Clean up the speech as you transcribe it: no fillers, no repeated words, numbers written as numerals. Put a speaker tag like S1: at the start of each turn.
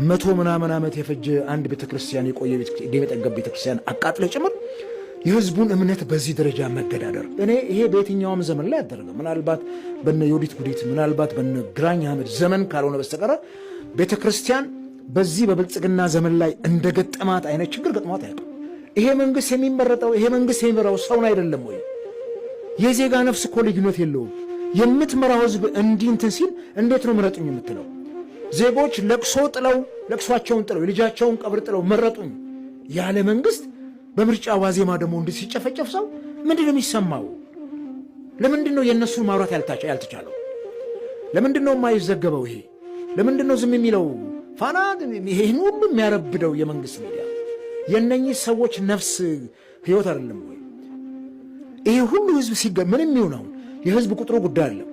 S1: መቶ ምናምን ዓመት የፈጀ አንድ ቤተክርስቲያን፣ የቆየ ዕድሜ ጠገብ ቤተክርስቲያን አቃጥለ ጭምር የህዝቡን እምነት በዚህ ደረጃ መገዳደር፣ እኔ ይሄ በየትኛውም ዘመን ላይ አደረገ። ምናልባት በነ ዮዲት ጉዲት፣ ምናልባት በነ ግራኝ አህመድ ዘመን ካልሆነ በስተቀረ ቤተ ክርስቲያን በዚህ በብልጽግና ዘመን ላይ እንደ ገጠማት አይነት ችግር ገጥሟት አያውቅም። ይሄ መንግስት የሚመረጠው፣ ይሄ መንግስት የሚመራው ሰውን አይደለም ወይ? የዜጋ ነፍስ እኮ ልዩነት የለውም። የምትመራው ህዝብ እንዲህ እንትን ሲል እንዴት ነው ምረጡኝ የምትለው? ዜጎች ለቅሶ ጥለው፣ ለቅሷቸውን ጥለው፣ የልጃቸውን ቀብር ጥለው መረጡኝ ያለ መንግስት በምርጫ ዋዜማ ደግሞ እንዲህ ሲጨፈጨፍ ሰው ምንድን ነው የሚሰማው? ለምንድን ነው የእነሱን ማውራት ያልተቻለው? ለምንድን ነው የማይዘገበው? ይሄ ለምንድን ነው ዝም የሚለው ፋና? ይህን ሁሉ የሚያረብደው የመንግስት ሚዲያ የእነኚህ ሰዎች ነፍስ ህይወት አይደለም ወይ? ይሄ ሁሉ ህዝብ ሲገ ምንም ይሁን አሁን የህዝብ ቁጥሩ ጉዳይ አለም።